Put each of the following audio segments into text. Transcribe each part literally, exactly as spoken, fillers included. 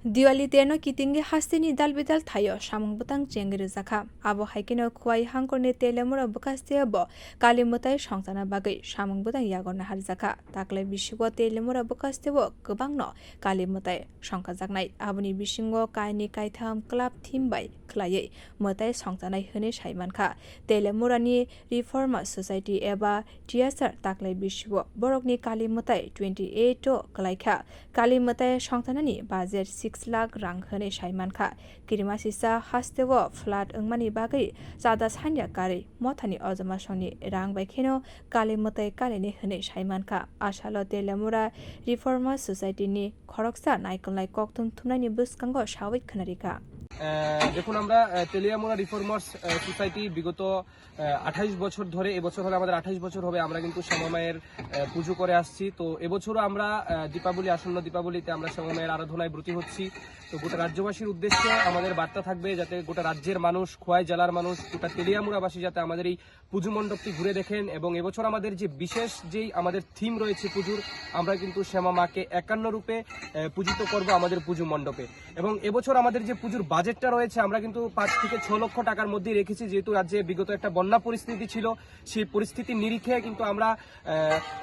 Diwali teno kitingwi hasteni dal bidal thaio samung bwtang chengwi rwjakha. Abo hai kheno Khowai hangkorni Teliamura bwkhaste bo Kali mwtai songchana bagwi samung bwtang yagorna harjakha. Taklai bisingo Teliamura bwkhaste bo kwbangno Kali mwtai songkhajaknai. Aboni bisingo kainwi kaitham club theme bai khwlaiwi mwtai songchanai hwnwi sai mankha. Teliamurani Reformers Society eba T S R taklai bisingo borokni Kali mwtai twenty eight o kwlaikha. Kali mwtai songchanani budget six lakh rang hwnwi sai mankha. Kirimasisa hasteo flat wngmani bagwi chada sanya karwi mothani ojomasongni rang bai kheno Kali mwtai kalini hwnwi sai mankha. Asalo Teliamura Reformers Society ni khoroksa naikolnai kokthum thumnaini bwskango sawi khwnarikha. আহ, দেখুন, আমরা আহ, তেলিয়ামুড়া রিফর্মার্স আহ, সোসাইটি বিগত আহ, আঠাইশ বছর ধরে, এবছর হলে আমাদের আঠাইশ বছর হবে, আমরা কিন্তু শ্যামা মায়ের আহ, পুজো করে আসছি। তো এবছরও আমরা আহ, দীপাবলি, আসন্ন দীপাবলিতে আমরা শ্যামা মায়ের আরাধনায় ব্রতী হচ্ছি। তো গোটা রাজ্যবাসীর উদ্দেশ্যে আমাদের বার্তা থাকবে, যাতে গোটা রাজ্যের মানুষ, খোয়াই জেলার মানুষ, গোটা তেলিয়ামুড়াবাসী যাতে আমাদের এই পুজো মণ্ডপটি ঘুরে দেখেন। এবং এবছর আমাদের যে বিশেষ যেই আমাদের থিম রয়েছে পুজোর, আমরা কিন্তু শ্যামা মাকে একান্ন রূপে আহ, পূজিত করব আমাদের পুজো মণ্ডপে। এবং এবছর আমাদের যে পুজোর বাজেটটা রয়েছে, আমরা কিন্তু পাঁচ থেকে ছ লক্ষ টাকার মধ্যেই রেখেছি, যেহেতু রাজ্যে বিগত একটা বন্যা পরিস্থিতি ছিল। সেই পরিস্থিতির নিরিখে কিন্তু আমরা আহ,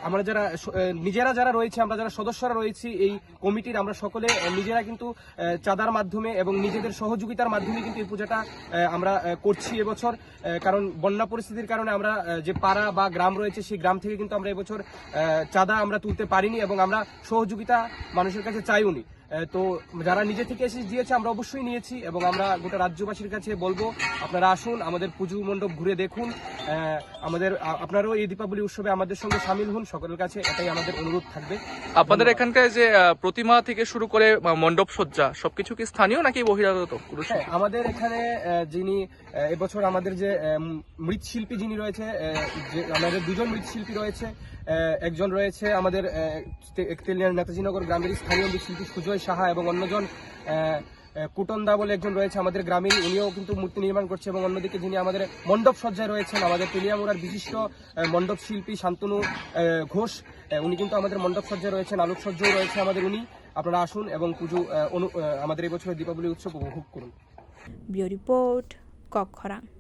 আমরা যারা স- আহ, নিজেরা যারা রয়েছে, আমরা যারা সদস্যরা রয়েছি এই কমিটির, আমরা সকলে আহ, নিজেরা কিন্তু আহ, চাঁদার মাধ্যমে এবং নিজেদের সহযোগিতার মাধ্যমে কিন্তু এই পূজাটা আহ, আমরা আহ, করছি এবছর। আহ, কারণ বন্যা পরিস্থিতির কারণে আমরা আহ, যে পাড়া বা গ্রাম রয়েছে, সেই গ্রাম থেকে কিন্তু আমরা এবছর আহ, চাঁদা আমরা তুলতে পারিনি এবং আমরা সহযোগিতা মানুষের কাছে চাইওনি। আহ, তো যারা নিজে থেকে এসে দিয়েছে, আমরা অবশ্যই নিয়েছি এবং আমরা গোটা রাজ্যবাসীর কাছে বলবো, আপনারা আসুন, আমাদের পুজো মণ্ডপ ঘুরে দেখুন। আহ, আমাদের আ- আপনারাও এই দীপাবলি উৎসবে আমাদের সঙ্গে সামিল হন, সকলের কাছে এটাই আমাদের অনুরোধ থাকবে। আপনাদের ধন্যবাদ। এখানকার যে আহ, প্রতিমা থেকে শুরু করে আহ, মণ্ডপ সজ্জা, সবকিছু কি স্থানীয় নাকি বহিরাগত কোনো হ্যাঁ, শিল্পী? আমাদের এখানে আহ, যিনি আহ, এবছর আমাদের যে আহ, মৃৎশিল্পী যিনি রয়েছে, আহ, যে আমাদের দুজন মৃৎশিল্পী রয়েছে। আহ, একজন রয়েছে আমাদের আহ, তে- তেলিয়ার নেতাজিনগর গ্রামের স্থানীয় মৃৎশিল্পী সুজয় সাহা এবং অন্যজন আহ, আহ, কুটন দা বলে একজন রয়েছে আমাদের গ্রামীণ, উনিও কিন্তু মূর্তি নির্মাণ করছে। এবং অন্যদিকে যিনি আমাদের মণ্ডপ সজ্জায় রয়েছেন, আমাদের তেলিয়ামুড়ার বিশিষ্ট আহ, মণ্ডপ শিল্পী শান্তনু আহ, ঘোষ, আহ, উনি কিন্তু আমাদের মণ্ডপ সজ্জায় রয়েছেন, আলোকসজ্জাও রয়েছে আমাদের উনি। আপনারা আসুন এবং পুজো আহ, অনু- আহ, আমাদের এই বছরের দীপাবলি উৎসব উপভোগ করুন। Bureau Report, Kokkhorang.